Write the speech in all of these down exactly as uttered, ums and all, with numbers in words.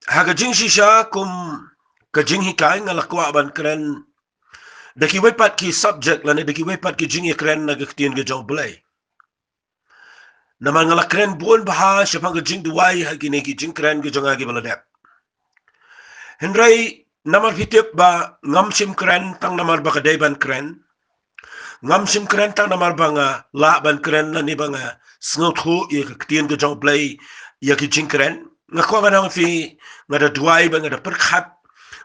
Ha ka jingshisha kum ka jinghikai nga la kwah ban kren da kiwei pat ki subject lane da kiwei pat ki jingïakren na ka ktien ka jong U Blei. Namar nga la kren bun bha shaphang ka jingduwai ha kine ki jingkren ki jong nga kiba la dep. Hynrei namar phi tip ba ngam shym kren tang namar ba ka dei ban kren. Ngam shym kren tang namar ba nga lah ban kren lane ba nga sngewthuh ïa ka ktien ka jong U Blei ïa ki jingkren. Nga kwah ban ong ïa phi, nga da duwai bad nga da pyrkhat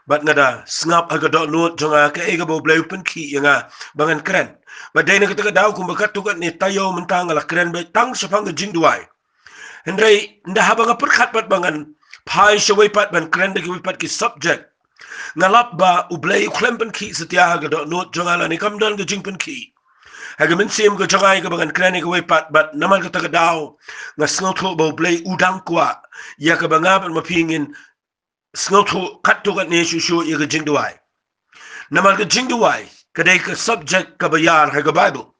bad nga da sngap ha ka dohnud jong nga kaei kaba U Blei u pynkhih ïa nga ba ngan kren. Bad dei na kata ka daw kumba katto katne taïew mynta nga la kren beit tang shaphang ka jingduwai. Hynrei ynda haba nga pyrkhat bad ba ngan phai shawei pat ban kren da kiwei pat ki subject, nga lap ba U Blei u khlem pynkhih satia ha ka dohnud jong nga lane kam don ka jingpynkhih ha ka mynsiem ka jong nga ïa kaba ngan kren ïa kawei pat, bad namar kata ka daw nga sngewthuh ba U Blei u dang kwah ïa kaba nga bad ma phi ngin sngewthuh katto katne shuh shuh ïa ka jingduwai. Namar ka jingduwai ka dei ka subject kaba ïar ha ka Bible.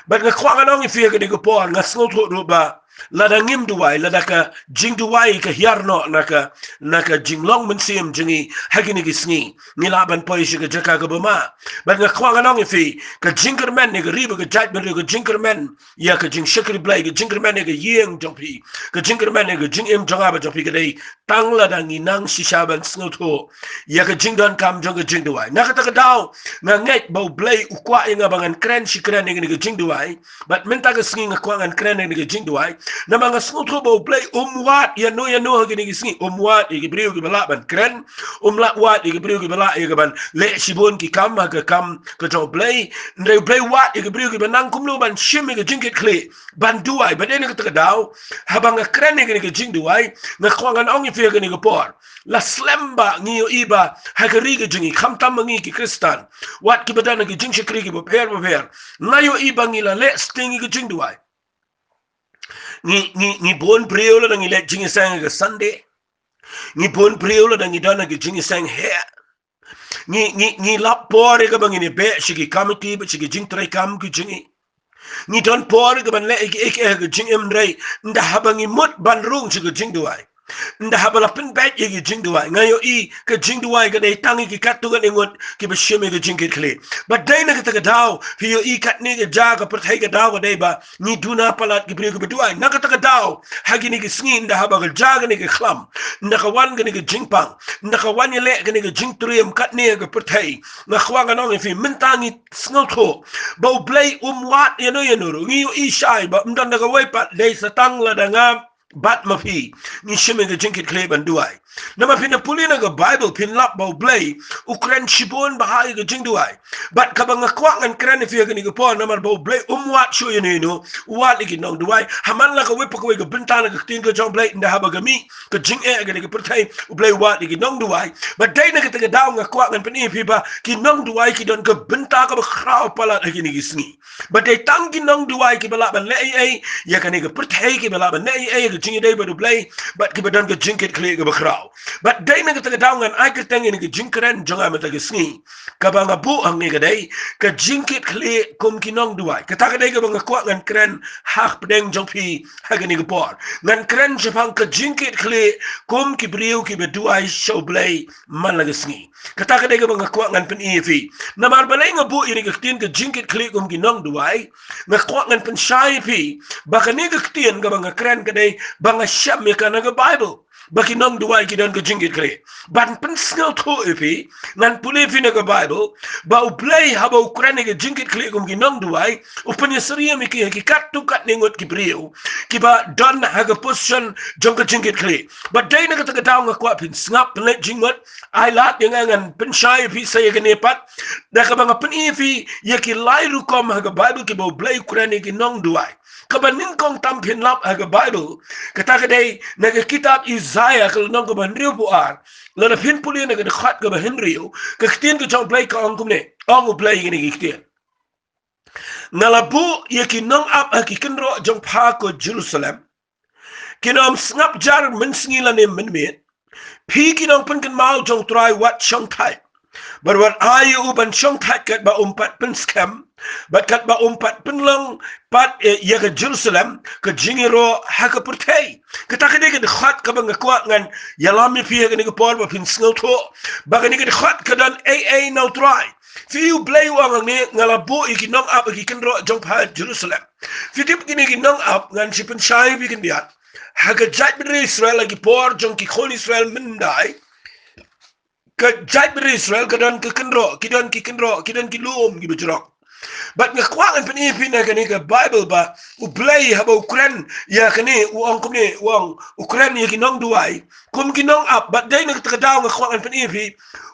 Bad nga kwah ngan ong ïa phi ha kane ka por, nga sngewthuh ruh ba lada ngim duwai, lada ka jingduwai ka hiar noh na ka, na ka jinglong mynsiem jong ngi ha kine ki sngi, ngi lah ban poi sha ka jaka kaba ma. Bad nga kwah ngan ong ïa phi, ka jingkyrmen ïa ka ri bad ka jaitbynriew, ka jingkyrmen ïa ka jingshakri Blei, ka jingkyrmen ïa ka ïing jong phi, ka jingkyrmen ïa ka jingim jong nga bad jong phi ka dei tang lada ngi nang shisha ban sngewthuh ïa ka jingdonkam jong ka jingduwai. Na kata ka daw nga ngeit ba U Blei u kwah ïa nga ba ngan kren shi kren ïa kane ka jingduwai. Bad mynta ka sngi nga kwah ngan kren ïa kane ka jingduwai namar nga sngewthuh ba U Blei um wad ïano ïano ha kine ki sngi. Um wad ïa ki briew kiba lah ban kren, um lah wad ïa ki briew kiba lah ïa ka ban leh shibun ki kam ha ka kam ka jong U Blei. Hynrei U Blei u wad ïa ki briew kiba nang kumno ban shim ïa ka jingkitkhlieh ban duwai. Bad dei na kata ka daw haba nga kren ïa kane ka jingduwai, nga kwah ngan ong ïa phi ha kane ka por, la slem ba ngi ïohi ba ha ka ri ka jong ngi, khamtam ma ngi ki Khristan, wat kiba don ha ki jingshakri kiba pher ba pher, nga ïohi ba ngi la leh sting ïa ka jingduwai. Ngi, ngi, ngi bun briew lada ngi leh jingïaseng ha ka Sunday. Ngi bun briew lada ngi don ha ki jingïaseng heh. Ngi, ngi, ngi lap por ïa kaba ngin ïa beh sha ki committee bad sha ki jingtrei kam ki jong ngi. Ngi don por ïa kaban leh ïa kiei kiei ha ka jingim, hynrei ynda haba ngi mut ban rung sha ka jingduwai, ynda haba la pynbeit ïa ka jingduwai, nga ïohi ka jingduwai ka dei tang ïa ki katto katne ngut kiba shim ïa ka jingkitkhlieh. Bad dei na kata ka daw phi ïohi katne ka jaka pyrthei ka daw ka dei ba ngi duna palat ki briew kiba duwai. Na kata ka daw ha kine ki sngi ynda haba ka jia kane ka khlam, ynda ka wan kane ka jingpang, ynda ka wan ïaleh kane ka jingtriem katne ka pyrthei, nga kwah ngan ong ïa phi mynta ngi sngewthuh ba U Blei um wad ïano ïano ruh. Ngi ïohi shai ba ym don da kawei pat, dei sa tang lada nga bad ma phi ngi shim ïa ka jingkitkhlieh ban duwai. Namar phin da pule na ka Bible phin lap ba U Blei u kren shibun bha ïa ka jingduwai. Bad kaba nga kwah ngan kren ïa phi ha kane ka por, namar ba U Blei um wad shuh ïano ïano, u wad ïa ki nongduwai. Ha man la kawei pa kawei ka bynta na ka ktien ka jong U Blei, ynda haba ka mih ka jingeh ha kane ka pyrthei, U Blei u wad ïa ki nongduwai. Bad dei na kata ka daw nga kwah ngan pyni ïa phi ba ki nongduwai ki don ka bynta kaba khraw palat ha kine ki sngi. Bad dei tang ki nongduwai kiba lah ban leh ei ei ïa kane ka pyrthei, kiba lah ban leh ei ei ïa ka jingïadei bad U Blei, bad kiba don ka jingkitkhlieh kaba khraw. Bad dei na kata ka daw ngan ai kyrteng ïa kane ka jingkren jong nga mynta ka sngi, kaba nga buh hangne ka dei ka jingkitkhlieh kum ki nongduwai. Kata ka dei kaba nga kwah ngan kren ha pdeng jong phi ha kane ka por. Ngan kren shaphang ka jingkitkhlieh kum ki briew kiba duwai sha U Blei man la ka sngi. Kata ka dei kaba nga kwah ngan pyni ïa phi. Namar balei nga buh ïa kane ka ktien ka jingkitkhlieh kum ki nongduwai, nga kwah ngan pynshai ïa phi ba kane ka ktien kaba nga kren ka dei ba nga shem ïa ka na ka Bible, ba ki nongduwai ki don ka jingkitkhlieh. Ban pynsngewthuh ïa phi, ngan pule ïa phi na ka Bible ba U Blei haba u kren ïa ka jingkitkhlieh kum ki nongduwai, u pynïasyriem ïa ki ha ki katto katne ngut ki briew kiba don ha ka position jong ka jingkitkhlieh. Bad dei na kata ka daw nga kwah phin sngap, pynleit jingmut, ai lad ïa nga ngan pynshai ïa phi sa ïa kane pat, da kaba nga pyni ïa phi ïa ki lai rukom ha ka Bible kiba U Blei u kren ïa ki nongduwai. Kaba nyngkong tam phin lap ha ka Bible, kata ka dei na ka kitab Isaiah ka lynnong kaba hynriewphew ar, lada phin pule na ka dkhot kaba hynriew, ka ktien ka jong U Blei ka ong kumne, ong U Blei ïa kine ki ktien: Nga la buh ïa ki nongap ha ki kynroh jong pha, ko Jerusalem. Kin ym sngap jar mynsngi lane mynmiet. Phi ki nongpynkynmaw jong U Trai, wat shongthait, bad wat ai ïa u ban shongthait katba um pat pynskhem. Bad katba um pat pynlong pat, eh, ïa ka Jerusalem ka jingïaroh ha ka pyrthei. Kata ka dei ka dkhot kaba nga kwah ngan ïalam ïa phi ha kane ka por ba phin sngewthuh ba kane ka dkhot ka don ei ei na U Trai. Phi, U Blei u ong hangne, nga la buh ïa ki nongap ha ki kynroh jong pha Jerusalem. Phi tip kine ki nongap, ngan sa pynshai ïa phi khyndiat. Ha ka jaitbynriew Israel, ha ki por jong ki khun Israel mynhyndai, ka jaitbynriew Israel ka don ki kynroh, ki don ki kynroh, ki don ki lum kiba jrong. Bad nga kwah ngan pyni ïa phi na kane ka Baibl ba U Blei haba u kren ïa kane, u ong kumne, u ong, u kren ïa ki nongduwai kum ki nongap. Bad dei na kata ka daw nga kwah ngan pyni ïa phi,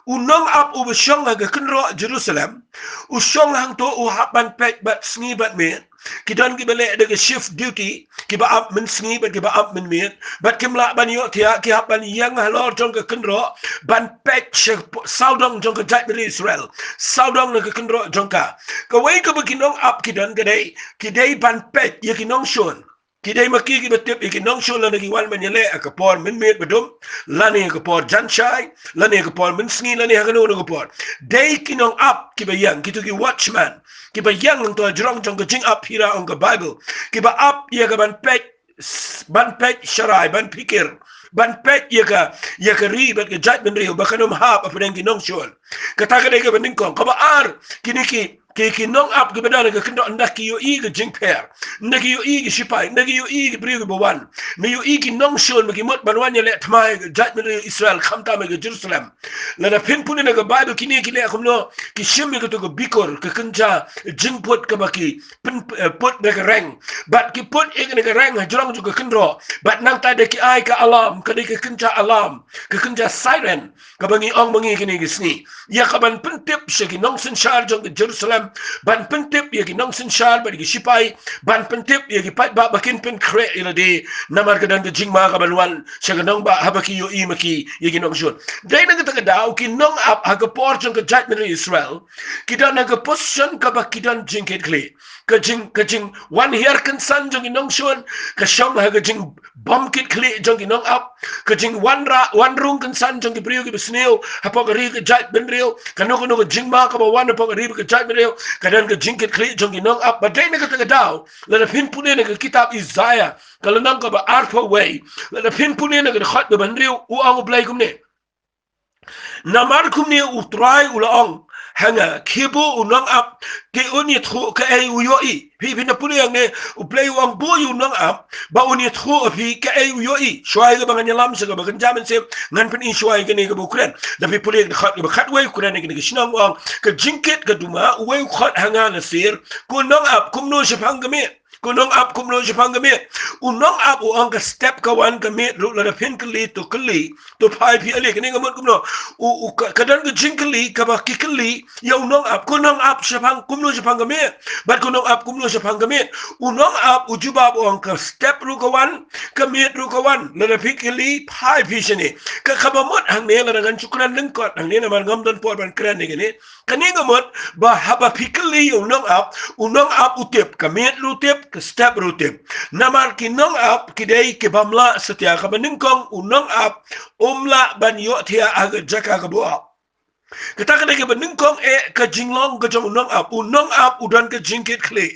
u nongap uba shong ha ka kynroh Jerusalem, u shong hangto, u hap ban peit bad sngi bad miet. Ki don kiba leh da ka shift duty, kiba ap mynsngi bad kiba ap mynmiet. Bad kim lah ban ïohthiah, ki hap ban ïeng halor jong ka kynroh ban peit sha sawdong jong ka jaitbynriew Israel, sawdong na ka kynroh jong ka. Kawei kaba ki nongap ki don ka dei, ki dei ban peit ïa ki nongshun. Ki dei ma ki kiba tip ïa ki nongshun lada ki wan ban ïaleh ha ka por mynmiet badum, lane ha ka por janshai, lane ha ka por mynsngi, lane ha kano kano ka por. Dei ki nongap kiba ïeng, kito ki watchman kiba ïeng hangto hajrong jong ka jingap hira, ong ka Baibl, kiba ap ïa ka ban peit, ban peit sharai, ban phikir, ban peit ïa ka, ïa ka ri bad ka jaitbynriew ba kan ym hap hapdeng ki nongshun. Kata ka dei kaba nyngkong. Kaba ar, kine ki, ki, ki nongap kiba don ha ka kynroh, ynda ki ïohi ka jingpher, ynda ki ïohi ki shipai, ynda ki ïohi ki briew kiba wan, ynda ïohi ki nongshun ba ki mut ban wan ïaleh thma ha ka jaitbynriew Israel, khamtam ha ka Jerusalem. Lada phin pule na ka Baibl, kine ki leh kumno, ki shim ïa kato ka bikur, ka kynja jingput kaba ki pyn, eh, put da ka reng. Bad ki put ïa kane ka reng hajrong jong ka kynroh. Bad nangta da ki ai ka alarm, ka dei ka kynja alarm, ka kynja siren, kaba ngi ong ma ngi kine ki sngi, ïa ka ban pyntip sha ki nongsynshar jong ka Jerusalem, ban pyntip ïa ki nongsynshar bad ki shipai, ban pyntip ïa ki paidbah ba kin pynkhreh ïa lade, namar ka don ka jingma ka ban wan sha ka nongbah haba ki ïohi ma ki ïa ki nongshun. Dei na kata ka daw ki nongap ha ka por jong ka jaitbynriew Israel ki don ha ka position kaba ki don jingkitkhlieh. Ka jing, ka jingwan hiar kynsan jong ki nongshun ka shong ha ka jingbymkitkhlieh jong ki nongap. Ka jingwan rah, wan rung kynsan jong ki briew kiba sniew hapoh ka ri ka jaitbynriew. Kano kano ka jingma kaba wan hapoh ka ri ka jaitbynriew, ka don ka jingkitkhlieh jong ki nongap. Bad dei na kata ka daw, lada phin pule na ka kitab Isaiah, ka lynnong kaba arphew wei, lada phin pule na ka dkhot kaba hynriew, u ong U Blei kumne: Namar kumne U Trai u la ong ha nga, khie buh u nongap, te un ïathuh kaei u ïohi. Phi, phin da pule hangne, U Blei u ong buh ïa u nongap ba un ïathuh ha phi kaei u ïohi. Shuwa ïa kaba ngan ïalam sha kaba kynja mynsiem, ngan pyni shuwa ïa kane kaba u kren. Da phi pule ka dkhot kaba khatwei, u kren ïa kane ka shnong, u ong: Ka jingkit ka duma, uwei u khot ha nga nasir, ko nongap, kumno shaphang ka miet? Ko nongap, kumno shaphang ka miet? U nongap u ong ka step ka wan, ka miet ruh, lada phin kylli to kylli, to phai phi ale. Kane ka mut kumno? U, u ka, ka don ka jingkylli kaba ki kylli ïa u nongap, ko nongap shaphang, kumno shaphang ka miet? Bad ko nongap, kumno shaphang ka miet? U nongap u jubab u ong ka step ruh ka wan, ka miet ruh ka wan, lada phi kylli phai phi shane. Ka, kaba mut hangne, lada ngan shu kren lyngkot hangne namar ngam don por ban kren ïa kane. Kane ka mut ba haba phi kylli ïa u nongap, u nongap u tip, ka miet ruh u tip, ka step ruh u tip. Namar ki nongap ki dei ki bym lah satia. Kaba nyngkong, u nongap um lah ban ïohthiah ha ka jaka kaba u ap. Kata ka dei kaba nyngkong eh ka jinglong ka jong u nongap. U nongap u don ka jingkitkhlieh,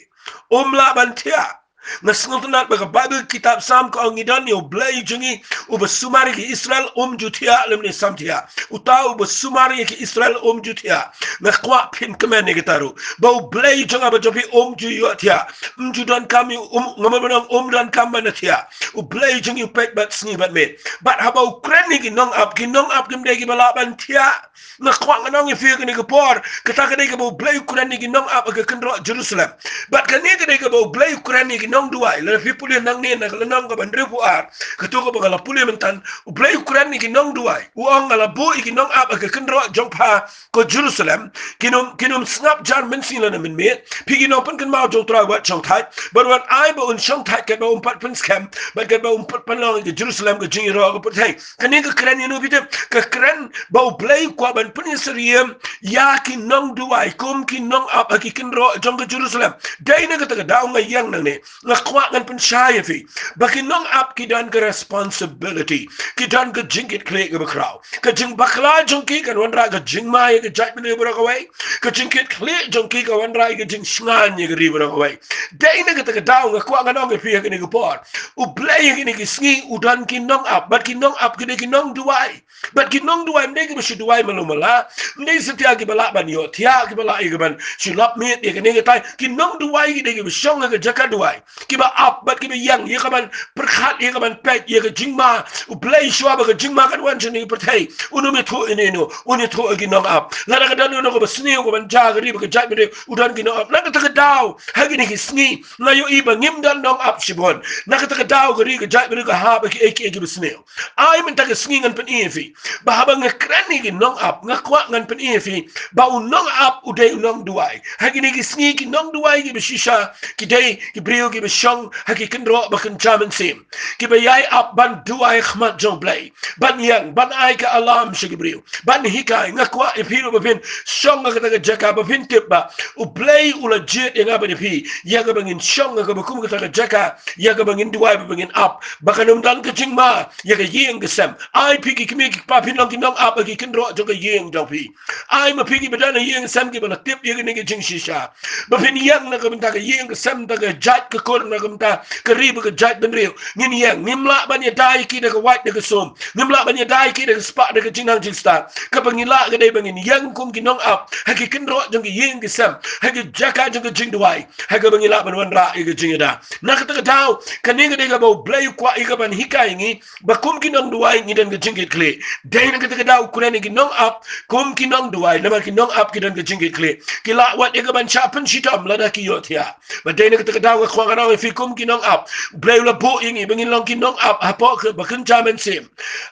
um lah ban thiah. Nga sngewtynnat ba ka Baibl, kitab Salm ka ong ngi don ïa U Blei jong ngi uba sumar ïa ki Israel, um ju thiah lymne sam thiah. Uta uba sumar ïa ki Israel um ju thiah. Nga kwah phin kmen ïa kata ruh, ba U Blei jong nga bad jong phi um ju ïohthiah. Um ju donkam ïa u, um, nga mut ban ong um donkam ban thiah. U Blei jong ngi u peit bad sngi bad miet. Bad haba u kren ïa ki nongap, ki nongap kim dei kiba lah ban thiah. Nga kwah ngan ong ïa phi kane ka por, kata ka dei kaba U Blei u kren ïa ki nongap ha ka kynroh Jerusalem. Bad kane ka dei kaba U Blei u kren ïa ki nongduwai. Lada phi pule nangne na ka lynnong kaba hynriewphew ar, kato kaba nga la pule mynta, U Blei u kren ïa ki nongduwai. U ong, nga la buh ïa ki nongap ha ka kynroh jong pha ko Jerusalem. Kin ym, kin ym sngap jar mynsngi lane mynmiet. Phi ki nongpynkynmaw jong U Trai, wat shongthait. Bad wat ai ba un shongthait katba um pat pynskhem, bad katba um pat pynlong ïa ka Jerusalem ka jingïaroh ka pyrthei. Kane ka kren ïa uno, phi tip? Ka kren ba U Blei u kwah ban pynïasyriem ïa ki nongduwai kum ki nongap ha ki kynroh jong ka Jerusalem. Dei na kata ka daw nga ïeng nangne, nga kwah ngan pynshai ïa phi ba ki nongap ki don ka responsibility, ki don ka jingkitkhlieh kaba khraw. Ka jingbakla jong ki kan wanrah ka jingma ïa ka jaitbynriew baroh kawei. Ka jingkitkhlieh jong ki ka wanrah ïa ka jingshngain ïa ka ri baroh kawei. Dei na kata ka daw nga kwah ngan ong ïa phi ha kane ka por, U Blei ha kine ki sngi u don ki nongap, bad ki nongap ki dei ki nongduwai. Bad ki nongduwai ym dei kiba shu duwai malu mala, ym dei satia kiba lah ban ïohthiah, kiba lah ïa ka ban shu lap miet ïa kane katai. Ki nongduwai ki dei kiba shong ha ka jaka duwai, kiba ap bad kiba ïeng ïa ka ban pyrkhat, ïa ka ban peit ïa ka jingma U Blei shuwa ba ka jingma kan wan sha kane ka pyrthei. Un ym ïathuh ïano ïano, un ïathuh ïa ki nongap. Lada ka don uno kaba sniew ka ban jia ka ri bad ka jaitbynriew, u don ki nongap. Na kata ka daw ha kine ki sngi nga ïohi ba ngim don nongap shibun. Na kata ka daw ka ri ka jaitbynriew ka hap ha kiei kiei kiba sniew. Ai mynta ka sngi ngan pyni ïa phi ba haba nga kren ïa ki nongap, nga kwah ngan pyni ïa phi ba u nongap u dei u nongduwai. Ha kine ki sngi ki nongduwai kiba shisha ki dei ki briew kiba shong ha ki kynroh ba kynja mynsiem, kiba ïai ap ban duwai ha khmat jong U Blei, ban ïeng, ban ai ka alarm sha ki briew, ban hikai. Nga kwah ïa phi ruh ba phin shong ha kata ka jaka, ba phin tip ba U Blei u la jied ïa nga bad ïa phi ïa kaba ngin shong ha kaba kum kata ka jaka, ïa kaba ngin duwai bad ba ngin ap, ba kan ym don ka jingma ïa ka ïing ka sem. Ai phi ki kmie ki kpa phin long ki nongap ha ki kynroh jong ka ïing jong phi. Ai ma phi kiba don ha ïing sem kiba la tip ïa kane ka jingshisha, ba phin ïeng na ka bynta ka ïing ka sem, na ka bynta ka jait ka kur, na ka bynta ka ri bad ka jaitbynriew. Ngin ïeng, ngim lah ban ïada ïa ki da ka wait da ka sum, ngim lah ban ïada ïa ki da ka spah da ka jingnang jingstad. Kaba ngi lah ka dei ba ngin ïeng kum ki nongap ha ki kynroh jong ki ïing ki sem, ha ki jaka jong ka jingduwai, ha kaba ngi lah ban wanrah ïa ka jingïada. Na kata ka daw kane ka dei kaba U Blei u kwah ïa ka ban hikai ïa ngi, ba kum ki nongduwai ngi don ka jingkitkhlieh. Dei na kata ka daw u kren ïa ki nongap kum ki nongduwai, namar ki nongap ki don ka jingkitkhlieh. Ki lah wat ïa ka ban shah pynshitom lada ki ïohthiah. Bad dei na kata ka daw nga kwah ngan ong ïa phi kum ki nongap, U Blei u la buh ïa ngi ba ngin long ki nongap hapoh kaba kynja mynsiem.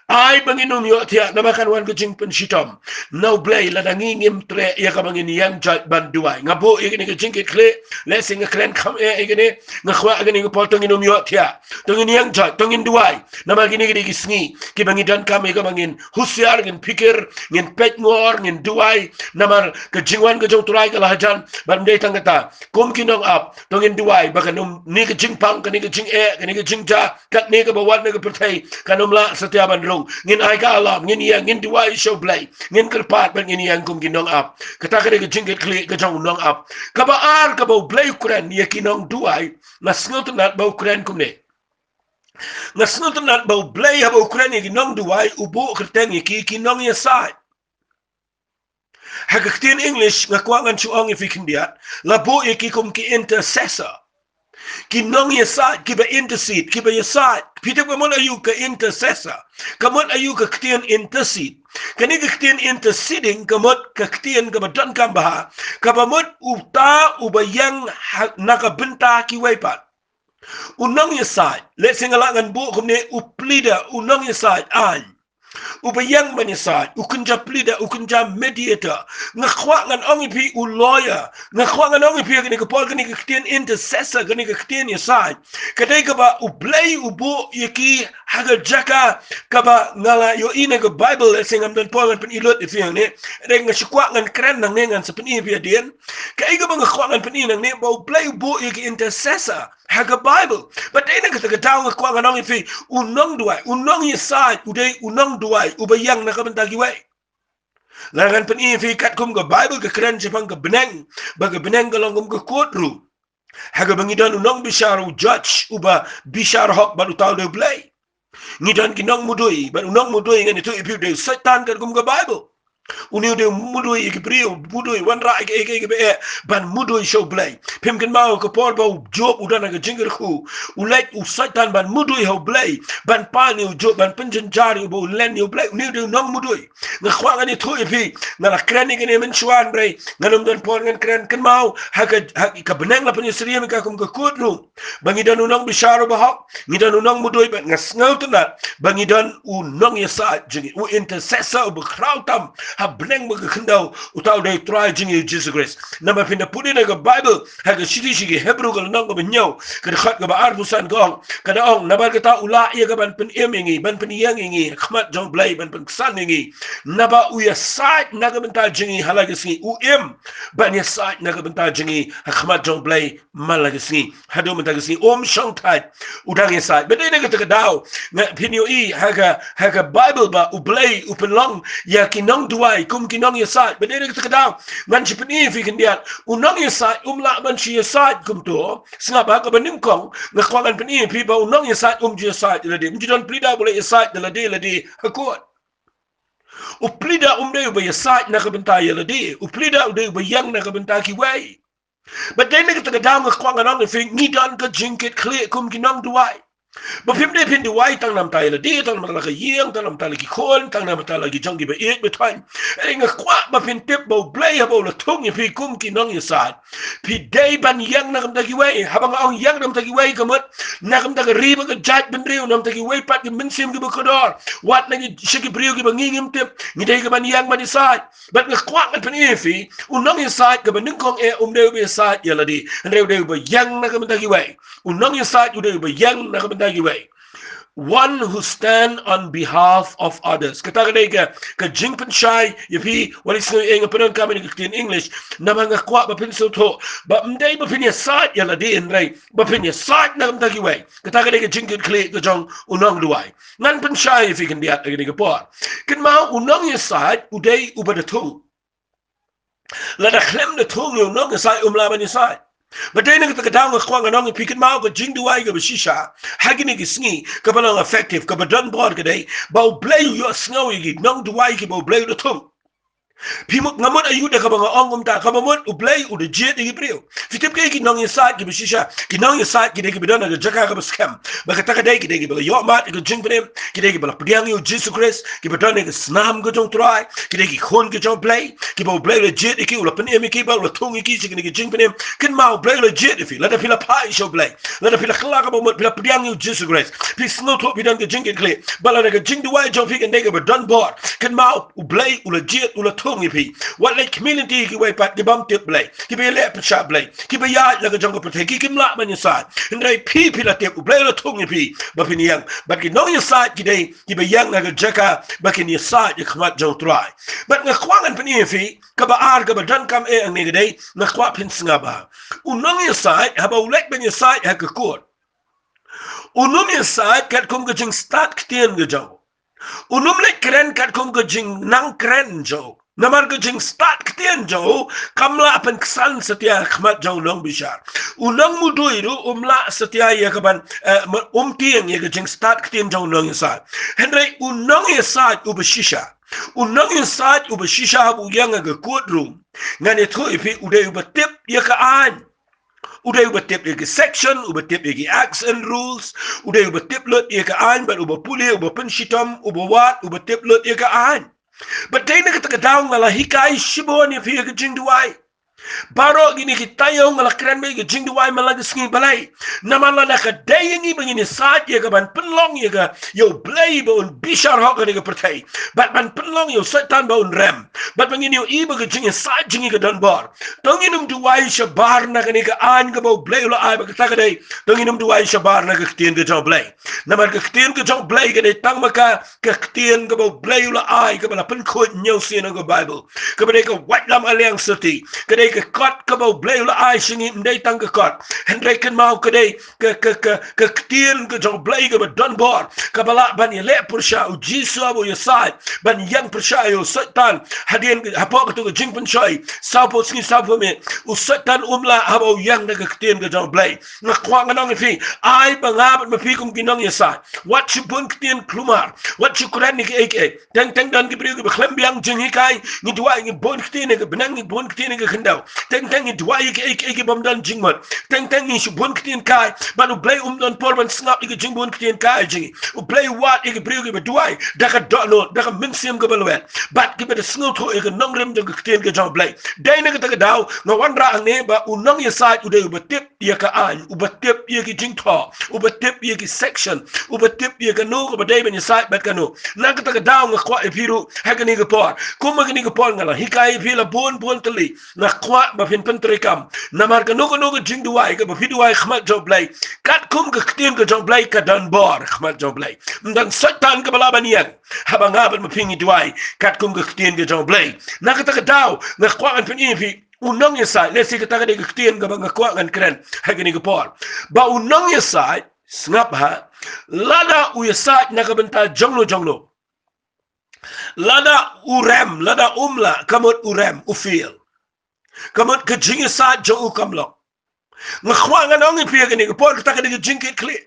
Ai ba ngin ym ïohthiah namar kan wan ka jingpynshitom na U Blei lada ngi ngim treh ïa kaba ngin ïeng jait ban duwai. Nga buh ïa kane ka jingkitkhlieh, lehse nga kren kham eh ïa kane. Nga kwah ha kane ka por to ngin ym ïohthiah, to ngin ïeng jait, to ngin duwai. Namar kine ki dei ki sngi kiba ngi donkam ïa kaba ngin husiar, ngin phikir, ngin peit ngor, ngin duwai. Namar ka jingwan ka jong U Trai ka la hajan. Bad ym dei tang kata, kum ki nongap to ngin duwai ba kan ym, kane ka jingpang, kane ka jingeh, kane ka jingjia, katne kaba wan na ka pyrthei kan ym lah satia ban rung. Ngin ai ka alarm, ngin ïeng, ngin duwai sha U Blei, ngin kyrpad bad ngin ïeng kum ki nongap. Kata ka dei ka jingkitkhlieh ka jong u nongap. Kaba ar kaba U Blei u kren ïa ki nongduwai, nga sngewtynnat ba u kren kumne. Nga sngewtynnat ba U Blei haba u kren ïa ki nongduwai u buh kyrteng ïa ki ki nongïasaid. Ha ka ktien English nga kwah ngan shu ong ïa phi khyndiat, la buh ïa ki kum ki intercessor. Ki nongïasaid, kiba intercede, kiba ïasaid. Phi tip ka mut aïu ka intercessor? Ka mut aïu ka ktien intercede? Kane ka ktien interceding ka mut ka ktien kaba donkam bha, kaba mut uta uba ïeng ha, na ka bynta kiwei pat. U nongïasaid, lehse nga lah ngan buh kumne, u pleader, u nongïasaid aiñ. Uba ïeng ban ïasaid, u kynja pleader, u kynja mediator. Nga kwah ngan ong ïa phi u lawyer. Nga kwah ngan ong ïa phi ha kane ka por, kane ka ktien intercessor, kane ka ktien ïasaid, ka dei kaba U Blei u buh ïa ki ha ka jaka kaba nga la ïohi na ka Baibl, lehse ngam don por ngan pyni lut ïa phi hangne. Hynrei nga shu kwah ngan kren nangne, ngan sa pyni ïa phi hadien. Kaei kaba nga kwah ngan pyni nangne, ba U Blei u buh ïa ki intercessor ha ka Baibl. Bad dei na kata ka daw nga kwah ngan ong ïa phi, u nongduwai, u nongïasaid, u dei u nongduwai uba ïeng na ka bynta kiwei. Lada ngan pyni ïa phi katkum ka Baibl ka kren shaphang ka bneng, ba ka bneng ka long kum ka courtroom, ha kaba ngi don u nongbishar, u judge, uba bishar hok, bad uta u dei U Blei. Ngi don ki nongmudui, bad u nongmudui ngan ïathuh ïa phi u dei u Soitan katkum ka Baibl. Une u dei u mudui ïa ki briew, mudui, wanrah ïa kiei kiei kiba eh ban mudui sha U Blei. Phim kynmaw ka por ba u Job u don ha ka jingkyrkhu, u leit u Soitan ban mudui ha U Blei, ban pan ïa u Job, ban pynjynjar ïa u, ba u len ïa U Blei. Une u dei u nongmudui. Nga kwah ngan ïathuh ïa phi, nga la kren ïa kane mynshuwa hynrei ngan ym don por ngan kren. Kynmaw, ha ka, ha ka bneng la pynïasyriem ïa ka kum ka courtroom. Ba ngi don u nongbishar uba hok, ngi don u nongmudui, bad nga sngewtynnat ba ngi don u nongïasaid jong ngi, u intercessor uba khraw tam ha bneng bad ka khyndew, uta u dei u Trai jong ngi u Jisu Khrist. Namar phin da pule na ka Baibl, ha ka shithi sha ki Hebru ka lynnong kaba hynñiew, ka dkhot kaba arphew san ka ong, ka da ong, namar kata u lah ïa ka ban pynim ïa ngi, ban pynïeng ïa ngi ha khmat jong u Blei, ban pynksan ïa ngi. Naba u ïasaid na ka bynta jong ngi ha la ka sngi, u im ban ïasaid na ka bynta jong ngi ha khmat jong u Blei man la ka sngi. Haduh mynta ka sngi um shong thait, u dang ïasaid. Bad dei na kata ka daw, nga, phin ïohi ha ka, ha ka Baibl ba u Blei u pynlong ïa ki nongduwai kum ki nongïasaid. Bad dei na kata ka daw, ngan shu pyni ïa phi khyndiat, u nongïasaid um lah ban shu ïasaid kumto. Sngap, ha kaba nyngkong nga kwah ngan pyni ïa phi ba u nongïasaid um ju ïasaid ïa lade, um ju don pleader ba u leit ïasaid ïa lade, lade ha court. U pleader um dei uba ïasaid na ka bynta ïa lade. U pleader u dei uba ïeng na ka bynta kiwei. Bad dei na kata ka daw nga kwah ngan ong ïa phi, ngi don ka jingkitkhlieh kum ki nongduwai. Ba phim dei phin duwai tang na ka bynta ïa lade, tang na ka bynta la ka ïing, tang na ka bynta la ki khun, tang na ka bynta la ki jong kiba ïeit ba thoh. Hynrei nga kwah ba phin tip ba u Blei haba u la thung ïa phi kum ki nongïasaid, phi dei ban ïeng na ka bynta kiwei. Haba nga ong ïeng na ka bynta kiwei, ka mut na ka bynta ka ri bad ka jaitbynriew, na ka bynta kiwei pat ki mynsiem kiba kordor, wat na ki, sha ki briew kiba ngi ngim tip, ngi dei ka ban ïeng ban ïasaid. Bad nga kwah ngan pyni ïa phi, u nongïasaid kaba nyngkong eh um dei uba ïasaid ïa lade, hynrei u dei uba ïeng na ka bynta kiwei. U nongïasaid u dei uba ïeng na ka bynta kiwei. One who stand on behalf of others. Kata ka dei ka, ka jingpynshai ïa phi, wat la sngew ïa nga pyndonkam ïa ka ktien English, namar nga kwah ba phin sngewthuh ba ym dei ba phin ïasaid ïa lade, hynrei ba phin ïasaid na ka bynta kiwei. Kata ka dei ka jingkitkhlieh ka jong u nongduwai. Ngan pynshai ïa phi khyndiat ha kane ka por. Kynmaw, u nongïasaid u dei uba da thung. Lada khlem da thung ïa u nongïasaid um lah ban ïasaid. Bad dei na kata ka daw nga kwah ngan ong ïa phi, kynmaw, ka jingduwai kaba shisha ha kine ki sngi, kaba long effective, kaba don bor ka dei ba u Blei u ïohsngew ïa ki nongduwai kiba u Blei u da thung. Phi mut, nga mut aiu da kaba nga ong kumta? Kaba mut u Blei u da jied ïa ki briew. Phi tip, ki nongïasaid kiba shisha, ki nongïasaid ki dei kiba don ha ka jaka kaba skhem. Bad kata ka dei, ki dei kiba la ïohmad ïa ka jingpynim, ki dei kiba la pdiang ïa u Jisu Khrist, kiba don ha ka snam ka jong u Trai, ki dei ki khun ka jong u Blei, kiba u Blei u la jied ïa ki, u la pynim ïa ki bad u la thung ïa ki sha kine ki jingpynim. Kynmaw, u Blei u la jied ïa phi. Lada phi la phai sha u Blei, lada phi la kylla kaba mut, phi la pdiang ïa u Jisu Khrist, phi sngewthuh phi don ka jingkitkhlieh, bad lada ka jingduwai jong phi kan dei kaba don bor, kynmaw, u Blei u la jied, u la thung ïa phi. Wat leit khmih lynti ïa kiwei pat ki bym tip Blei, kiba ïaleh pyrshah Blei, kiba ïaid la ka jong ka pyrthei, ki kim lah ban ïasaid. Hynrei phi, phi la tip, u Blei u la thung ïa phi ba phin ïeng. Bad ki nongïasaid ki dei kiba ïeng ha ka jaka ba kin ïasaid ha khmat jong u Trai. Bad nga kwah ngan pyni ïa phi kaba ar, kaba donkam eh hangne ka dei, nga kwah phin sngap bha. U nongïasaid haba u leit ban ïasaid ha ka court, un ym ïasaid katkum ka jingstad ktien ka jong u. Un ym leit kren katkum ka jingnangkren jong u. Namar ka jingstad ktien jong u kam lah pynksan satia ha khmat jong u nongbishar. U nongmudui ruh um lah satia ïa ka ban, eh, ma-, um tieng ïa ka jingstad ktien jong u nongïasaid. Hynrei u nongïasaid uba shisha, u nongïasaid uba shisha haba u ïeng ha ka courtroom, ngan ïathuh ïa phi, u dei uba tip ïa ka aiñ. U dei uba tip ïa ki section, uba tip ïa ki acts and rules, u dei uba tip lut ïa ka aiñ, bad uba pule, uba pynshitom, uba wad, uba tip lut ïa ka aiñ. Bad dei na kata ka daw nga la hikai shibun ïa phi ïa ka jingduwai. Baroh kine ki taïew nga la kren beit ïa ka jingduwai man la ka sngi. Balei? Namar lada ka dei ïa ngi ba ngin ïasaid ïa ka ban pynlong ïa ka, ïa u Blei ba un bishar hok ha kane ka pyrthei, bad ban pynlong ïa u Soitan ba un rem, bad ba ngin ïohi ba ka jingïasaid jong ngi ka don bor, to ngin ym duwai shabar na kane ka aiñ kaba u Blei u la ai, ba kata ka dei, to ngin ym duwai shabar na ka ktien ka jong u Blei. Namar ka ktien ka jong u Blei ka dei tang ma ka, ka ktien kaba u Blei u la ai, kaba la pynkhuid hynñiewsien ha ka Baibl, kaba dei ka waitlam aliang syrti. Ka dei ka kot kaba u Blei u la ai sha ngi, ym dei tang ka kot. Hynrei kynmaw, ka dei ka, ka, ka, ka ktien ka jong u Blei kaba don bor, kaba lah ban ïaleh pyrshah. U Jisu haba u ïasaid ban ïeng pyrshah ïa u Soitan, hadien, hapoh katto ka jingpynshoi sawphew sngi sawphew miet, u Soitan um lah haba u ïeng da ka ktien ka jong u Blei. Nga kwah ngan ong ïa phi, ai ba nga bad ma phi kum ki nongïasaid, wat shu bun ktien khlumar, wat shu kren ïa kiei kiei. Teng teng don ki briew kiba khlem biang jinghikai, ngi duwai, ngi bun ktien ïa ka bneng, ngi bun ktien ïa ka khyndew. Teng teng ngi duwai ïa kiei kiei ki bym don jingmut. Teng teng ngi shu bun ktien kai. Bad U Blei um don por ban sngap ïa ki jingbun ktien kai jong ngi. U Blei u wad ïa ki briew kiba duwai da ka dohnud, da ka mynsiem kaba lwet, bad kiba da sngewthuh ïa ka nongrim jong ka ktien ka jong U Blei. Dei na kata ka daw nga wanrah hangne ba u nongïasaid u dei uba tip ïa ka aiñ, uba tip ïa ki jingthoh, uba tip ïa ki section, uba tip ïa kano kaba dei ban ïasaid bad kano. Na kata ka daw nga kwah ïa phi ruh ha kane ka por, kum ha kane ka por nga la hikai ïa phi la bun bun tylli. Nga kwah ba phin pyntreikam. Namar kano kano ka jingduwai kaba phi duwai ha khmat jong U Blei, katkum ka ktien ka jong U Blei, ka don bor ha khmat jong U Blei. Ym don Soitan kaba lah ban ïeng haba nga bad ma phi ngi duwai katkum ka ktien ka jong U Blei. Na kata ka daw nga kwah ngan pyni ïa phi u nongïasaid, lehse kata ka dei ka ktien kaba nga kwah ngan kren ha kane ka por. Ba u nongïasaid, sngap ha, lada u ïasaid na ka bynta jong no jong no, lada u rem, lada um lah, ka mut u rem, u fail. Ka mut ka jingïasaid jong u kam long. Nga kwah ngan ong ïa phi ha kane ka por, kata ka dei ka jingkitkhlieh.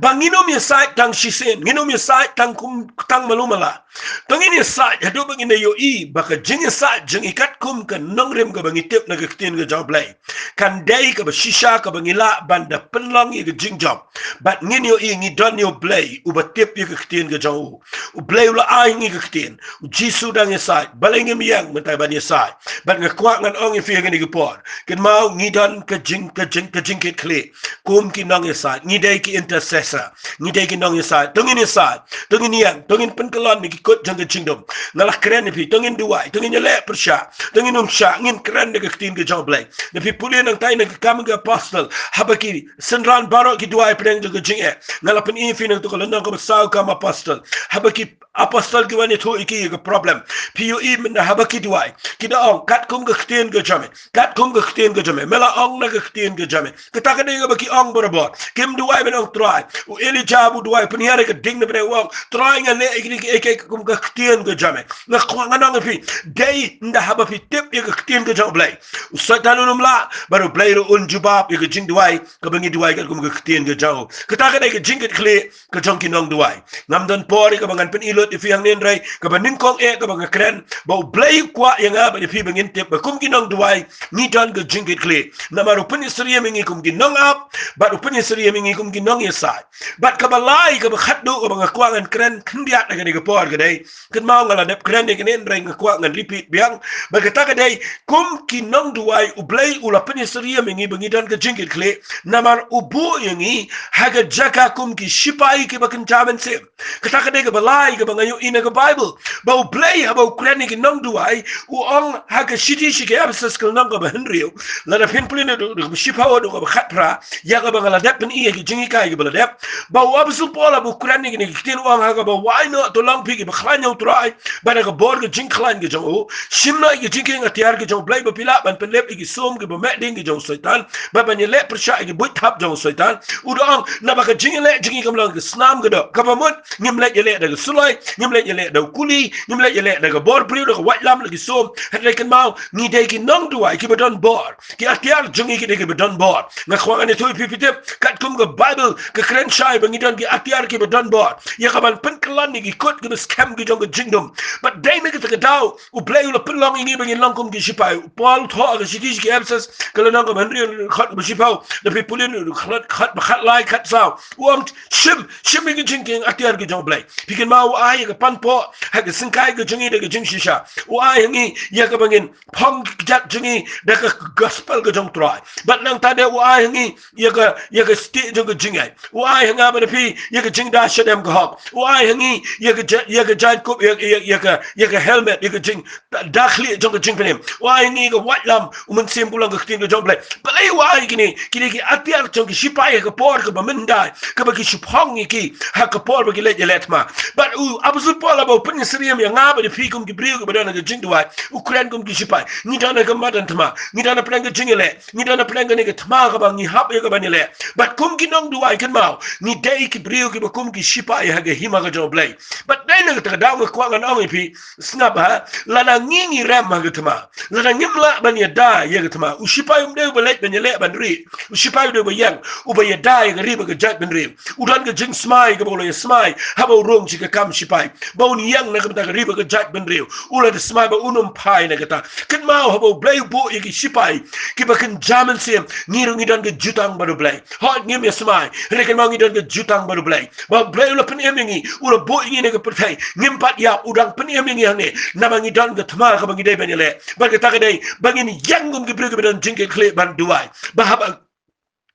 Ba ngin ym ïasaid tang shisien, ngin ym ïasaid tang kum, tang malu mala. To ngin ïasaid haduh ba ngin da ïohi ba ka jingïasaid jong ngi katkum ka nongrim kaba ngi tip na ka ktien ka jong U Blei, kan dei kaba shisha kaba ngi lah ban da pynlong ïa ka jingjop. Bad ngin ïohi ngi don ïa U Blei uba tip ïa ka ktien ka jong u. U Blei u la ai ngi ka ktien. U Jisu dang ïasaid, balei ngim ïeng mynta ban ïasaid? Bad nga kwah ngan ong ïa phi ha kane ka por, kynmaw ngi don ka jing, ka jing, ka jingkitkhlieh. Kum ki nongïasaid, ngi dei ki intercessor, ngi dei ki nongïasaid. To ngin ïasaid, to ngin ïeng, to ngin pynkyllon ïa ki kut jong ka jingdum. Nga la kren ïa phi, to ngin duwai, to ngin ïaleh pyrshah, to ngin ym shah, ngin kren da ka ktien ka jong U Blei. Lada phi pule nangtai na Ki Kam ki Apostol, haba ki synran baroh ki duwai pdeng jong ka jingeh. Nga la pyni ïa phi na kato ka lynnong kaba saw Kam Apostol, haba ki apostol ki wan ïathuh ïa ki ïa ka problem. Phi ïohi mynta haba ki duwai, ki da ong katkum ka ktien ka jong me, katkum ka ktien ka jong me. Me la ong na ka ktien ka jong me. Kata ka dei kaba ki ong barabor. Kim duwai ban ong, Trai, u Elijah u duwai, pynhiar ïa ka ding na pdeng, u ong, Trai, ngan leh ïa kine kiei kiei katkum ka ktien ka jong me. Nga kwah ngan ong ïa phi, dei ynda haba phi tip ïa ka ktien ka jong U Blei, u Soitan un ym lah, bad U Blei ruh un jubab ïa ka jingduwai kaba ngi duwai katkum ka ktien ka jong u. Kata ka dei ka jingkitkhlieh ka jong ki nongduwai. Ngam don por ïa kaba ngan pyni lut ïa phi hangne, hynrei kaba nyngkong eh kaba nga kren, ba U Blei u kwah ïa nga bad ïa phi ba ngin tip ba kum ki nongduwai ngi don ka jingkitkhlieh. Namar u pynïasyriem ïa ngi kum ki nongap, bad u pynïasyriem ïa ngi kum ki nongïasaid. Bad kaba lai, kaba khatduh kaba nga kwah ngan kren khyndiat ha kane ka por ka dei, kynmaw nga la dep kren ïa kane, hynrei nga kwah ngan repeat biang. Bad kata ka dei, kum ki nongduwai, U Blei u la pynïasyriem ïa ngi ba ngi don ka jingkitkhlieh, namar u buh ïa ngi ha ka jaka kum ki shipai kiba kynja mynsiem. Kata ka dei kaba lai kaba nga ïohi na ka Baibl, ba U Blei haba u kren ïa ki nongduwai, u ong ha ka shithi sha ki Ephesus ka lynnong kaba hynriew, lada phin pule na ka shiphew haduh kaba khatphra, ïa kaba nga la dep pyni ha ki jinghikai kiba la dep, ba u apostol Paul haba u kren ïa kine ki ktien u ong ha kaba wai noh, to long phi kiba khlaiñ ha U Trai, bad ha ka bor ka jingkhlaiñ ka jong u, shim noh ïa ki jingkieng atiar ki jong U Blei, ba phi lah ban pynlip ïa ki sum kiba meh ding ki jong u Soitan, bad ban ïaleh pyrshah ïa ki buit thap jong u Soitan. U da ong, naba ka jingïaleh jong ngi kam long ka snam ka doh, kaba mut ngim leit ïaleh da ka suloi, ngim leit ïaleh da u kuli, ngim leit ïaleh da ka bor briew, da ka waitlam, da ki sum. Hynrei kynmaw, ngi dei ki nongduwai kiba don bor. Ki atiar jong ngi ki dei kiba don bor. Nga kwah ngan ïathuh ïa phi, phi tip, katkum ka Baibl ka kren shai ba ngi don ki atiar kiba don bor ïa kaban pynkyllon ïa ki kut kiba skhem ki jong ka jingdum. Bad dei na kata ka daw U Blei u la pynlong ïa ngi ba ngin long kum ki shipai. U Paul u thoh ha ka shithi sha ki Ephesus ka lynnong kaba hynriew, dkhot kaba shiphew, lada phi pule, dkhot, dkhot ba khatlai, khatsaw, u ong, shim, shim ïa ki jingkieng atiar ki jong U Blei. Phi kynmaw, u ai ïa ka panpoh ha ka syngkai ka jong ngi da ka jingshisha. U ai ha ngi ïa kaba ngin phong ki kjat jong ngi da ka gospel ka jong U Trai. Bad nangta de u ai ha ngi ïa ka, ïa ka stieh jong ka jingngeit. U ai ha nga bad phi ïa ka jingda shadem ka hok. U ai ha ngi ïa ka ja-, ïa ka jaiñkup, ïa, ïa, ïa ka, ïa ka helmet, ïa ka jingda khlieh jong ka jingpynim. U ai ha ngi ïa ka waitlam, u Mynsiem Bakhuid, ka ktien ka jong U Blei. Balei u ai kine? Kine ki atiar jong ki shipai ha ka por kaba mynhyndai, kaba ki shu phong ïa ki ha ka por ba ki leit ïaleh thma. Bad u apostol Paul haba u pynïasyriem ïa nga bad ïa phi kum ki briew kiba don ha ka jingduwai, u kren kum ki shipai. Ngi don ha ka madan thma, ngi don ha pdeng ka jingïaleh, ngi don ha pdeng kane ka thma kaba ngi hap ïa ka ban ïaleh. Bad kum ki nongduwai, kynmaw, ngi dei ki briew kiba kum ki shipai ha ka hima ka jong U Blei. Bad Dei na kata ka daw nga kwah ngan ong ïa phi, sngap ha, lada ngi ngi rem ha ka thma, lada ngim lah ban ïada ïa ka thma, u shipai um dei uba leit ban ïaleh ban rieh, u shipai u dei uba ïeng, uba ïada ïa ka ri bad ka jaitbynriew. U don ka jingsmai kaba u la ïa smai haba u rung sha ka kam shipai, ba un ïeng na ka bynta ka ri bad ka jaitbynriew. U la da smai ba un ym phai na kata. Kynmaw haba U Blei u buh ïa ki shipai kiba kynja mynsiem, ngi ruh ngi don ka jutang bad U Blei. Hooid, ngim ïa smai, hynrei kynmaw ngi don ka jutang bad U Blei. Ba U Blei u la pynim ïa ngi, u la buh ïa ngi na ka pyrthei. Ngim pat ïap, u dang pynim ïa ngi hangne, namar ngi don ka thma kaba ngi dei ban ïaleh. Bad kata ka dei ba ngin ïeng kum ki briew kiba don jingkitkhlieh ban duwai. Ba haba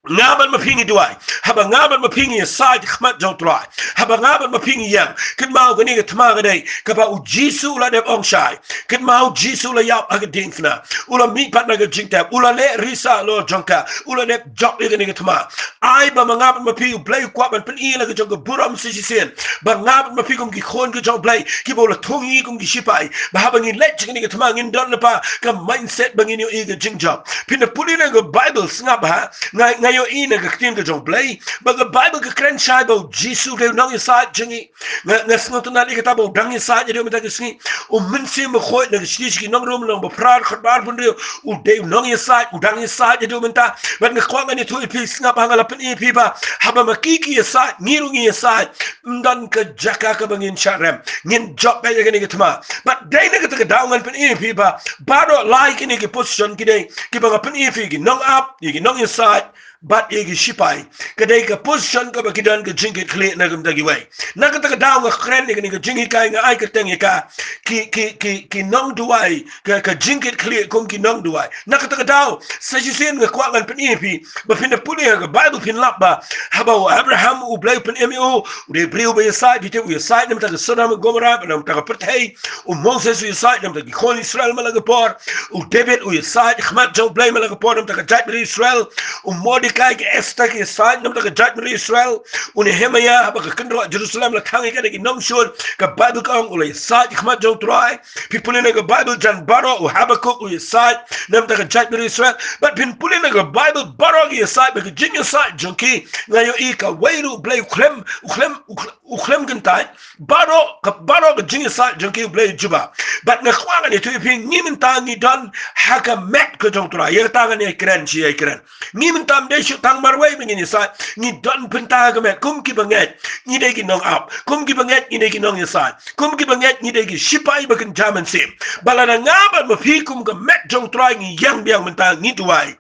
nga bad ma phi ngi duwai, haba nga bad ma phi ngi ïasaid ha khmat jong U Trai, haba nga bad ma phi ngi ïeng, kynmaw kane ka thma ka dei kaba U Jisu u la dep ong shai. Kynmaw U Jisu u la ïap ha ka diengphna, u la mihpat na ka jingtep, u la leh risa halor jong ka, u la dep jop ïa kane ka thma. Ai ba ma nga bad ma phi U Blei u kwah ban pyni la ka jong ka burom sa shisien, ba nga bad ma phi kum ki khun ka jong U Blei kiba u la thung ïa ngi kum ki shipai, ba haba ngin leit sha kane ka thma ngin don lypa ka mindset ba ngin ïohi ka jingjop. Phin da pule na ka Baibl, sngap ha, nga, nga ïohi na ka ktien ka jong U Blei ba ka Baibl ka kren shai ba U Jisu u dei u nongïasaid jong ngi. Nga, nga sngewtynnad ïa kata ba u dang ïasaid haduh mynta ka sngi. U Mynsiem Bakhuid na ka shithi sha ki nong Rom lynnong ba phra dkhot ba arphew hynriew, u dei u nongïasaid, u dang ïasaid haduh mynta. Bad nga kwah ngan ïathuh ïa phi, sngap ha, nga la pyni ïa phi ba haba ma ki ki ïasaid, ngi ruh ngi ïasaid, ym don ka jaka kaba ngin shah rem, ngin jop beit ïa kane ka thma. Bad dei na kata ka daw ngan pyni ïa phi ba baroh lai kine ki position ki dei kiba nga pyni ïa phi, ki nongap, ïa ki nongïasaid bad ïa ki shipai, ka dei ka position kaba ki don ka jingkitkhlieh na ka bynta kiwei. Na kata ka daw nga kren ïa kane ka jinghikai, nga ai kyrteng ïa ka ki, ki, ki, ki nongduwai ka, ka jingkitkhlieh kum ki nongduwai. Na kata ka daw sa shisien nga kwah ngan pyni ïa phi ba phin da pule ha ka Baibl phin lap ba haba u Abraham U Blei u pynim ïa u, u dei briew ba ïasaid, phi tip, u ïasaid na ka bynta ka Sodom Gomorrah, na ka bynta ka pyrthei. U Moses u ïasaid na ka bynta ki khun Israel man la ka por. U David u ïasaid ha khmat jong U Blei man la ka por na ka bynta ka jaitbynriew Israel. U Mordekai, ka Esther ki ïasaid na ka bynta ka jaitbynriew Israel. U Nehemiah, haba ka kynroh Jerusalem la thang ïa ka da ki nongshun, ka Baibl ka ong u la ïasaid ha khmat jong U Trai. Phi pule na ka Baibl, jan baroh, u Habakuk u ïasaid na ka bynta ka jaitbynriew Israel. Bad phin pule na ka Baibl, baroh ki ïasaid, bad ka jingïasaid jong ki, nga ïohi kawei ruh U Blei u khlem, u khlem, u khlem, u khlem kyntait. Baroh ka, baroh ka jingïasaid jong ki U Blei u jubab. Bad nga kwah ngan ïathuh ïa phi, ngi mynta ngi don ha ka met ka jong U Trai. Ïa kata ngan ïakren shi ïakren. Ngi mynta ym dei shu tang marwei ba ngin ïasaid, ngi don bynta ha ka met kum ki bangeit ngi dei ki nongap, kum ki bangeit ngi dei ki nongïasaid, kum ki bangeit ngi dei ki shipai ba kynja mynsiem. Ba lada nga bad ma phi kum ka met jong U Trai ngi ïeng biang mynta ngi duwai,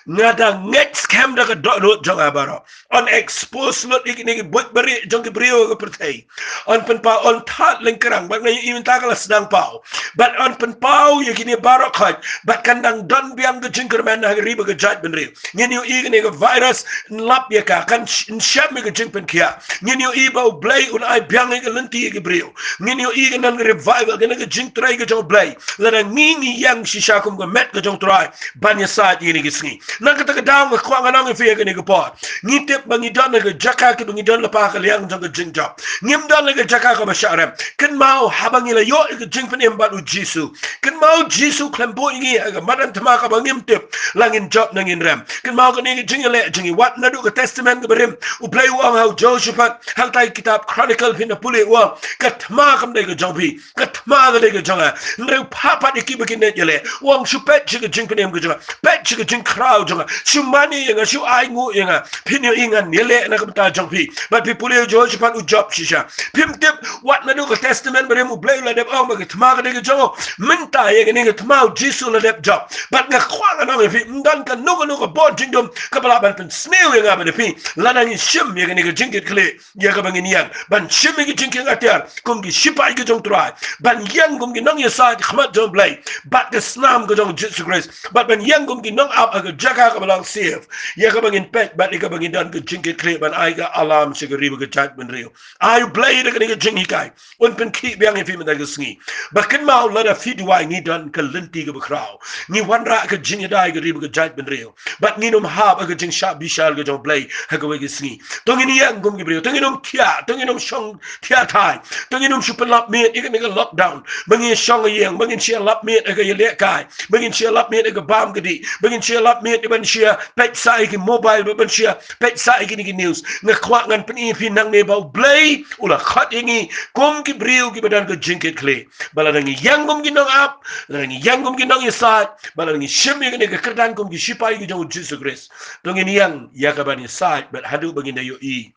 nga da ngeit skhem da ka dohnud jong nga baroh, yn expose lut ïa kine ki buit barieh jong ki briew ha ka pyrthei. Yn pynpaw, yn thad lyngkrang, bad nga ïohi mynta ka la sdang paw. Bad yn pynpaw ïa kine baroh khoit, bad kan dang don biang ka jingkyrmen ha ka ri bad ka jaitbynriew. Ngin ïohi kane ka virus, yn lap ïa ka, kan sh-, yn shem ïa ka jingpynkhiah. Ngin ïohi ba U Blei un ai biang ïa ka lynti ïa ki briew. Ngin ïohi ka nan ka revival, ka nan ka jingtrei ka jong U Blei. Lada ngi ngi ïeng shisha kum ka met ka jong U Trai ban ïasaid ïa kine ki sngi. Na kata ka daw nga kwah ngan ong ïa phi ha kane ka por, ngi tip ba ngi don ha ka jaka kaba ngi don lypa ha ka liang jong ka jingjop. Ngim don ha ka jaka kaba shah rem. Kynmaw haba ngi la ïoh ïa ka jingpynim bad U Jisu, kynmaw U Jisu u khlem buh ïa ngi ha ka madan thma kaba ngim tip la ngin jop ne ngin rem. Kynmaw kane ka jingïaleh jong ngi, wat naduh ka Testament kaba rim, U Blei u ong ha u Jehoshaphat, hangtai kitab Chronicle phin da pule, u ong, ka thma kam dei ka jong phi, ka thma ka dei ka jong nga. Hynrei u phah pat ïa kiba kin ïaleh, u ong, shu peit sha ka jingpynim ka jong nga, peit sha ka jingkhraw jong nga, shu mane ïa nga, shu ainguh ïa nga, phin ïohi ngan ïaleh na ka bynta jong phi. Bad phi pule, u Jehoshaphat u jop shisha. Phim tip, wat naduh ka Testament ba rim U Blei u la dep ong ba ka thma ka dei ka jong u. Mynta ïa kane ka thma U Jisu u la dep jop. Bad nga kwah ngan ong ïa phi, ym don kano kano ka bor jingdum kaba lah ban pynsniew ïa nga bad ïa phi lada ngi shim ïa kane ka jingkitkhlieh, ïa kaba ngin ïeng ban shim ïa ka jingkieng atiar kum ki shipai ka jong U Trai, ban ïeng kum ki nongïasaid ha khmat jong U Blei bad ka snam ka jong U Jisu Khrist, bad ban ïeng kum ki nongap ha ka jaka kaba long safe, ïa kaba ngin peit bad ïa kaba ngin don ka jingkitkhlieh ban ai ka alarm sha ka ri bad ka jaitbynriew. Ai U Blei da kane ka jinghikai un pynkhih biang ïa phi mynta ka sngi. Ba kynmaw, lada phi duwai, ngi don ka lynti kaba khraw. Ngi wanrah ka jingïada ïa ka ri bad ka jaitbynriew. Bad ngin ym hap ha ka jingshah bishar ka jong U Blei ha kawei ka sngi. To ngin ïeng kum ki briew, to ngin ym thiah, to ngin ym shong thiah thai, to ngin ym shu pynlap miet ïa kane ka lockdown. Ba ngin shong ha ïing, ba ngin shu lap miet ha ka ïalehkai, ba ngin shu lap miet ha ka bam ka dih, ba ngin shu lap miet ïa ban shu peit sa ïa ki mobile, ba ban shu peit sa ïa kine ki news. Nga kwah ngan pyni ïa phi nangne ba U Blei u la khot ïa ngi kum ki briew kiba don ka jingkitkhlieh. Ba lada ngi ïeng kum ki nongap, lada ngi ïeng kum ki nongïasaid, ba lada ngi shim ïa kane ka kyrdan kum ki shipai ki jong u Jisu Khrist, to ngin ïeng ïa kaban ïasaid bad haduh ba ngin da ïohi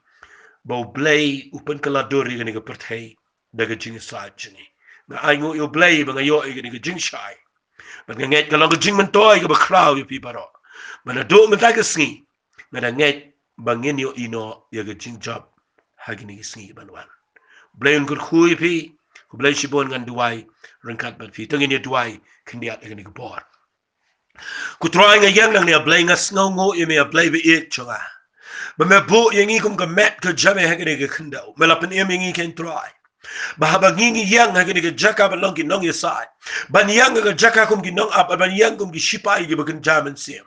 ba U Blei u pynkylla dur ïa kane ka pyrthei da ka jingïasaid jong ngi. Nga ainguh ïa U Blei ba nga ïoh ïa kane ka jingshai. Bad nga ngeit ka long ka jingmyntoi kaba khraw ïa phi baroh. Ba naduh mynta ka sngi, nga da ngeit ba ngin ïohi noh ïa ka jingjop ha kine ki sngi ban wan. U Blei un kyrkhu ïa phi. Khublei shibun, ngan duwai ryngkat bad phi. To ngin ïa duwai khyndiat ha kane ka por. Ko Trai, nga ïeng nangne, A Blei, nga sngewnguh ïa me, A Blei ba ïeit jong nga, ba me buh ïa ngi kum ka met ka jong me ha kane ka khyndew. Me la pynim ïa ngi, ko Trai, ba haba ngi ngi ïeng ha kane ka jaka ban long ki nongïasaid, ban ïeng ha ka jaka kum ki nongap, ban ïeng kum ki shipai kiba kynja mynsiem,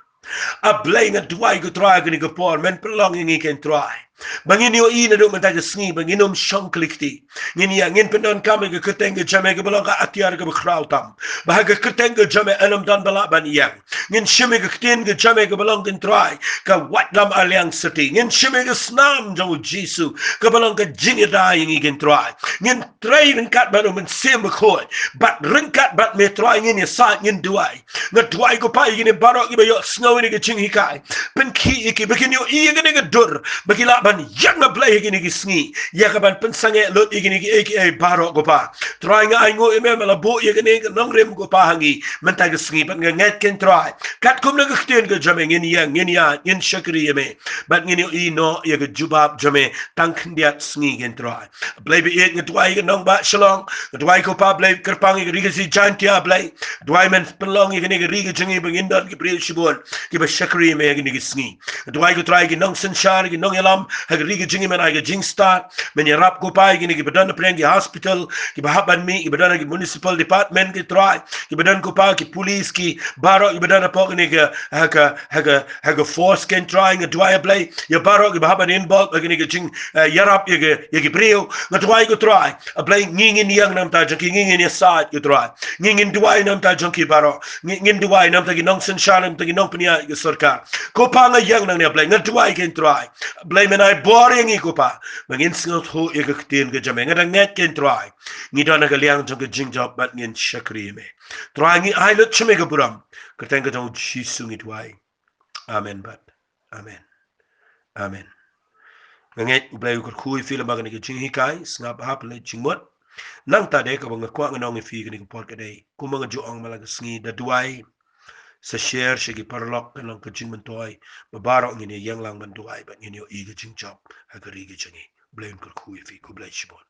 A Blei, nga duwai, ko Trai, ha kane ka por men pynlong ïa ngi, ko Trai, ba ngin ïohi naduh mynta ka sngi ba ngin ym shong kli kti. Ngin ïa, ngin pyndonkam ïa ka kyrteng ka jong me kaba long ka atiar kaba khraw tam, ba ha ka kyrteng ka jong me ym don ba lah ban ïeng. Ngin shim ïa ka ktien ka jong me kaba long, ko Trai, ka waitlam aliang syrti. Ngin shim ïa ka snam jong u Jisu kaba long ka jingïada ïa ngi, ko Trai. Ngin trei ryngkat bad u Mynsiem Bakhuid, bad ryngkat bad me, Trai, ngin ïasaid, ngin duwai. Nga duwai, ko Pa, ïa kine baroh kiba ïohsngew ïa kane ka jinghikai. Pynkhih ïa ki ba kin ïohi ïa kane ka dur, ba ki lah ban ïeng, A Blei, ha kine ki sngi ïa kaban pynsangeh lut ïa kine kiei kiei baroh, ko Pa. Trai, nga ainguh ïa me, me la buh ïa kane ka nongrim, ko Pa, ha ngi mynta ka sngi, bad nga ngeit, ko Trai, katkum na ka ktien ka jong me ngin ïeng, ngin ïaid, ngin shakri ïa me, bad ngin ïohi noh ïa ka jubab jong me tang khyndiat sngi, ko Trai. Blei ba ïeit, nga duwai ïa ka nongbah Shillong, nga duwai, ko Pa, Blei, kyrpang ïa ka ri Khasi Jaiñtia, Blei. Duwai men pynlong ïa kane ka ri ka jong ngi ba ngin don ki briew shibun kiba shakri ïa me ha kine ki sngi. Nga duwai, ko Trai, ki nongsynshar, ki nongïalam ha ka ri ka jong ngi, men ai ka jingstad, men ïarap, ko Pa, ïa kine kiba don na pdeng ki hospital, kiba hap ban mih, kiba don ha ki municipal department, ko Trai, kiba don, ko Pa, ki police, ki baroh kiba don hapoh kane ka, ha ka, ha ka, ha ka force, ko Trai. Nga duwai, A Blei, ïa baroh kiba hap ban involve ha kane ka jing, eh, ïarap ïa ki, ïa ki briew. Nga duwai, ko Trai, A Blei, ngi ngin ïeng na ka bynta jong ki, ngi ngin ïasaid, ko Trai. Ngi ngin duwai na ka bynta jong ki baroh. Ngi, ngin duwai na ka bynta ki nongsynshar, na ka bynta ki nongpynïaid ka sorkar. Ko Pa, nga ïeng nangne, A Blei, nga duwai, ko Trai, A Blei, men ai bor ïa ngi, ko Pa, ba ngin sngewthuh ïa ka ktien ka jong me. Nga da ngeit, ko Trai, ngi don ha ka liang jong ka jingjop bad ngin shakri ïa me. Trai, ngi ai lut sha me ka burom. Kyrteng ka jong u Jisu ngi duwai. Amen bad amen. Amen. Nga ngeit U Blei u kyrkhu ïa phi lyngba kane ka jinghikai. Sngap bha, pynleit jingmut. Nangta de, kaba nga kwah ngan ong ïa phi kane ka por ka dei, kumba nga ju ong man la ka sngi, da duwai, sa share sha ki paralok, kan long ka jingmyntoi ba baroh ngin ïa ïeng lang ban duwai bad ngin ïohi ka jingjop ha ka ri ka jong ngi. U Blei un kyrkhu ïa phi. Khublei shibun.